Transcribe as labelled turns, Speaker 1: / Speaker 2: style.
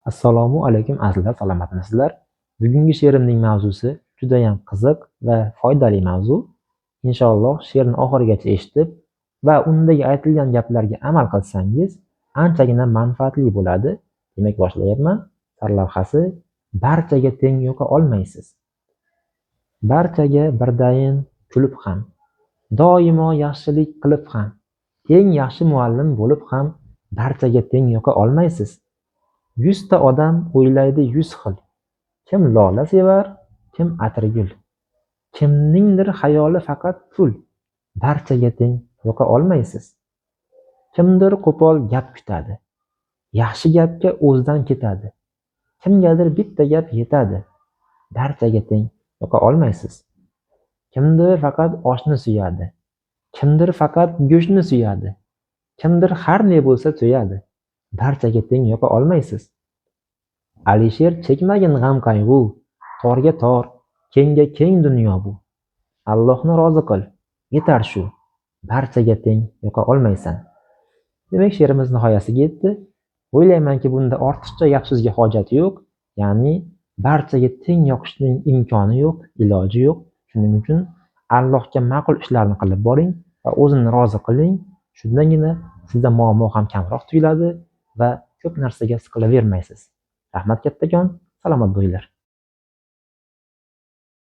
Speaker 1: Assalomu alaykum azizlar, salomatmisizlar? Bugungi she'rimning mavzusi judayam qiziq va foydali mavzu. Inshaalloh she'rni oxirigacha eshitib va undagi aytilgan gaplarga amal qilsangiz, anchagina manfaatli bo'ladi. Demak, boshlayapman. Sarlavhasi: barchaga teng yoqa olmaysiz. Barchaga birdayin kulib ham, doimo yaxshilik qilib ham, eng yaxshi muallim bo'lib ham barchaga teng yoqa olmaysiz. 100 ta odam o'ylaydi 100 xil. Kim lola sevar, kim atirgul. Kimningdir xayoli faqat pul. Barchaga teng yoqa olmaysiz. Kimdir qo'pol gap kutadi. Yaxshi gapga o'zidan ketadi. Kimgadir bitta gap yetadi. Barchaga teng yoqa olmaysiz. Kimdir faqat oshni suyadi. Kimdir faqat go'shtni suyadi. Kimdir har ne bo'lsa to'yadi. Barchaga teng yoqa olmaysiz. Alisher, chekmagin g'am qayg'u, torga tor, kengga keng dunyo bu. Allohni rozi qil, yetar shu. Barchaga teng yoqa olmaysan. Demak, she'rimiz nihoyasiga yetdi. O'ylaymanki, bunda ortiqcha gap so'zga hojat yo'q. Ya'ni barchaga teng yoqishning imkoni yo'q, iloji yo'q. Shuning uchun Allohga ma'qul ishlarni qilib boring va o'zini rozi qiling. Shundagina sizda muammo ham kamroq tuyuladi va ko'p narsaga siqilavermaysiz. Rahmat kattakon, salomat bo'linglar.